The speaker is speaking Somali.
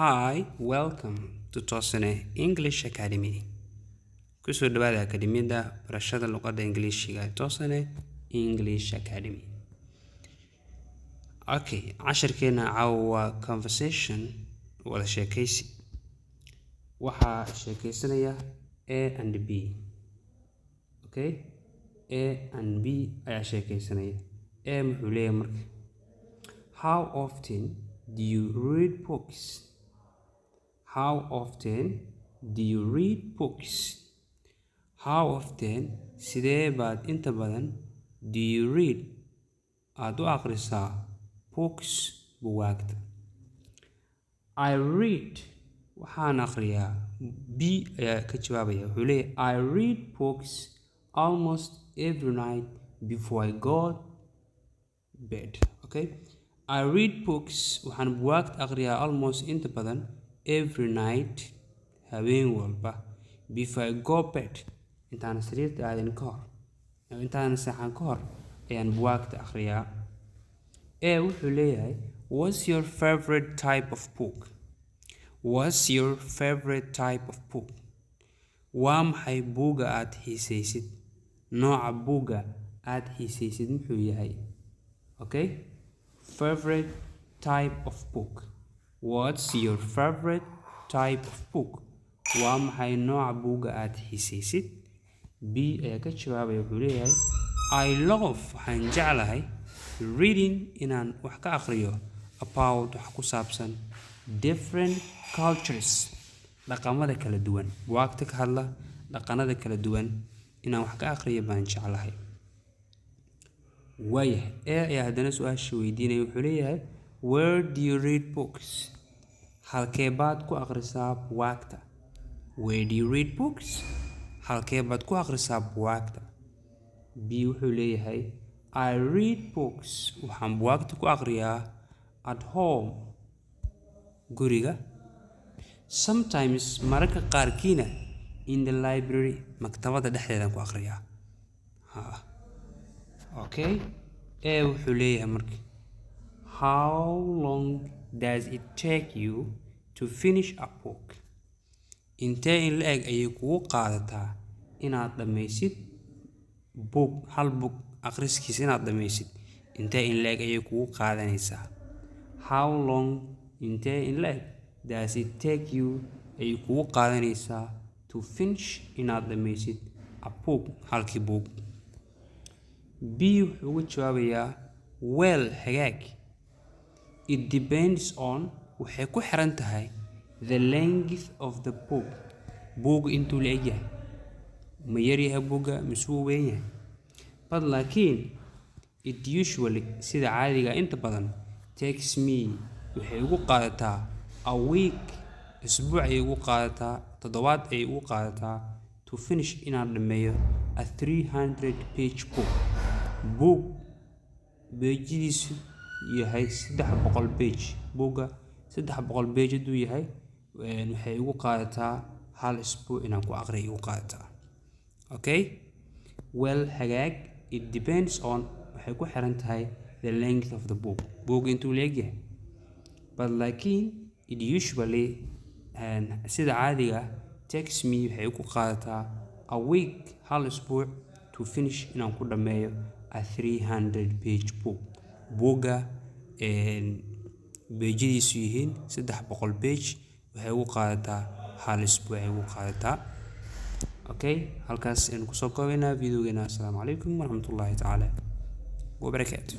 Hi, welcome to Tosane English Academy. Kusoo dhawaada Akademiyadda Barashada Luqadda Ingiliishiga ee Tosane English Academy. Okay, casharkeena caawa waa conversation, wada sheekaysi. Waxaa sheekaysanaya A and B. Okay, A and B ayaa sheekaysanaya. A muxuu leeyahay marka? "How often do you read books? How often do you read books?" How often, sidee baad inta badan, do you read, aad u akhrisaa, books, buugaagta? I read, waxaan akhriyaa. B ayaa ka jawaabaya, wuxuu leeyahay, "I read books almost every night before I go bed." Okay, I read books, waxaan buugaagta akhriyaa, almost, inta badan, every night, habeen walba, before I go bed, intaan sariirta aadin ka hor, intaan seexan ka hor ayaan buugaagta akhriyaa. A wuxuu leeyahay, "What's your favorite type of book? What's your favorite type of book?" Waa maxay buugga aad xiisaysid? Nooca buugga aad xiisaysid muxuu yahay? Okay, favorite type of book. What's your favorite type of book? Waa maxay nooca buugga aad xiisaysid? B ayaa ka jawaabaya, wuxuu leeyahay, "I love, waxaan jeclahay, reading, inaan wax ka akhriyo, about, wax ku saabsan, different cultures, dhaqamada kala duwan. Buugaagta ka hadla dhaqanada kala duwan inaan wax ka akhriyo baan jeclahay." Waayahay, A ayaa haddana su-aasha weydiinaya, wuxuu leeyahay, "Where do you read books?" Halkee baad ku akhrisaa buugaagta? Where do you read books? Halkee baad ku akhrisaa buugaagta? B wuxuu leeyahay, "I read books, waxaan buugaagta ku akhriyaa, at home, guriga, sometimes, mararka qaarkiina, in the library, maktabadda dhexdeedaan ku akhriyaa." Ha, okay. A wuxuu leeyahay marka, "How long does it take you to finish a book?" Intee in la eg ayay kugu qaadataa inaad dhammaysid book, hal book akhriskiisa inaad dhammaysid, intee in la eg ayay kugu qaadanaysaa? How long, intee in la eg, does it take you, ayay kugu qaadanaysaa, to finish, inaad dhammaysid, a book, halkii book? B wuxuu uga jawaabayaa, "Well, hagaag, it depends on, waxay ku xiran tahay, the length of the book, buugga intuu la egyahay, ma yaryahay buugga mise wuu weyn yahay, but, laakiin, it usually, sida caadiga, inta badan, takes me, waxay ugu qaadataa, a week, isbuuc ayay ugu qaadataa, toddobaad ayay ugu qaadataa, to finish, inaan dhammeeyo, a 300 page book, book page-diisu yahay 300 page. Buugga 300 page hadduu yahay, waxay igu qaadataa hal isbuuc inaan ku aqriyo igu qaadataa." Okay, well, hagaag, it depends on, waxay ku xiran tahay, the length of the book, book intuu leegyahay, but, laakiin, it usually, sida caadiga, takes me, waxay ku qaadataa, a week, hal isbuuc, to finish, inaan ku dhammeeyo, a 300 page book, buugga page-yadiisu yihiin 300 page, waxay ugu qaadataa hal isbuuc ay ugu qaadataa. Okay, halkaas aynu kusoo koobaynaa videogeena. Assalaamu calaykum waraxmatullaahi tacaala wabarakaatu.